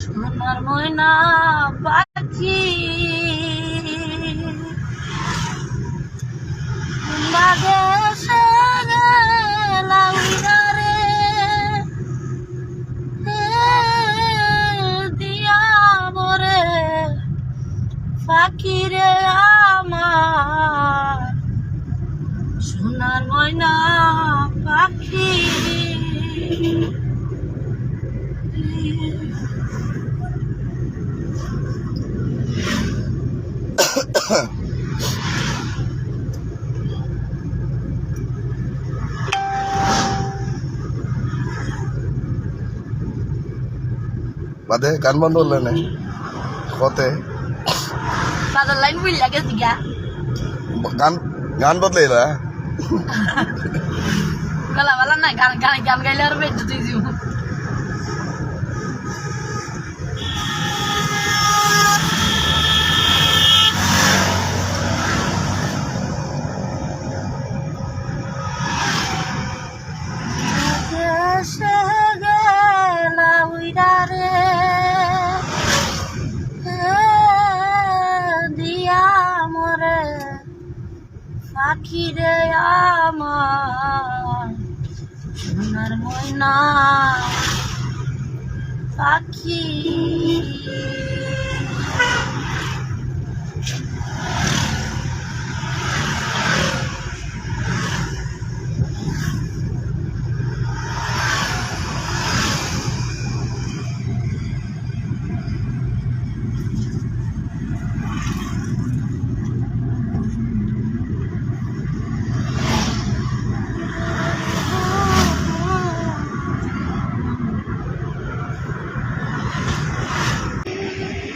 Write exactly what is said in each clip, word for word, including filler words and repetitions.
সোনার ময়না পাখি, কোন দেশে গেলা উড়িয়া রে, দিয়া মোরে পাখি রে আমার, সোনার ময়না পাখি। বাদে গান বন্ধ করলে না? কতে? তাদের লাইন ভুল লাগে দিগা। গান, গান বদলে না? গলা বালা না, গান, গান, গান গাইলে আর বেঁচে তুই জীবন। দেশে গেলা উড়িয়া রে, দিয়া মোরে পাখি রে আমার, সোনার ময়না পাখি।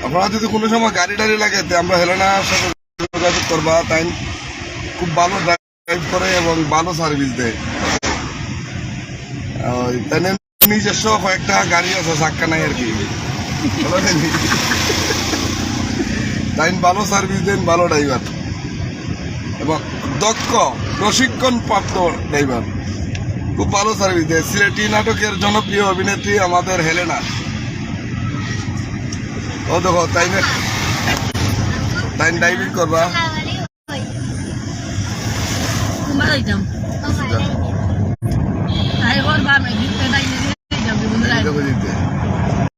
আপনারা যদি কোনো সময় গাড়ি টাড়ি লাগে, তে আমরা হেলেনার সাথে যোগাযোগ করবা। তাই খুব ভালো ড্রাইভ করে এবং ভালো সার্ভিস দেয়। ওই, তাই নিজস্ব কয়েকটা গাড়ি আছে, চাক্কা নাই আর কি। বুঝলেন? তাই ভালো সার্ভিস দেন, ভালো ড্রাইভার এবং দক্ষ প্রশিক্ষণপ্রাপ্ত ড্রাইভার। খুব ভালো সার্ভিস দেয়। সিলেটি নাটকের জনপ্রিয় অভিনেত্রী আমাদের হেলেনা। ও দেখো, তাই না? তাই ড্রাইভিং করবা। কুম্বা যাইতাম। তাই ওর বাপ নাই, দিতে তাই নিয়ে যাইতাম, বন্ধুরা। এই দেখো দিতে।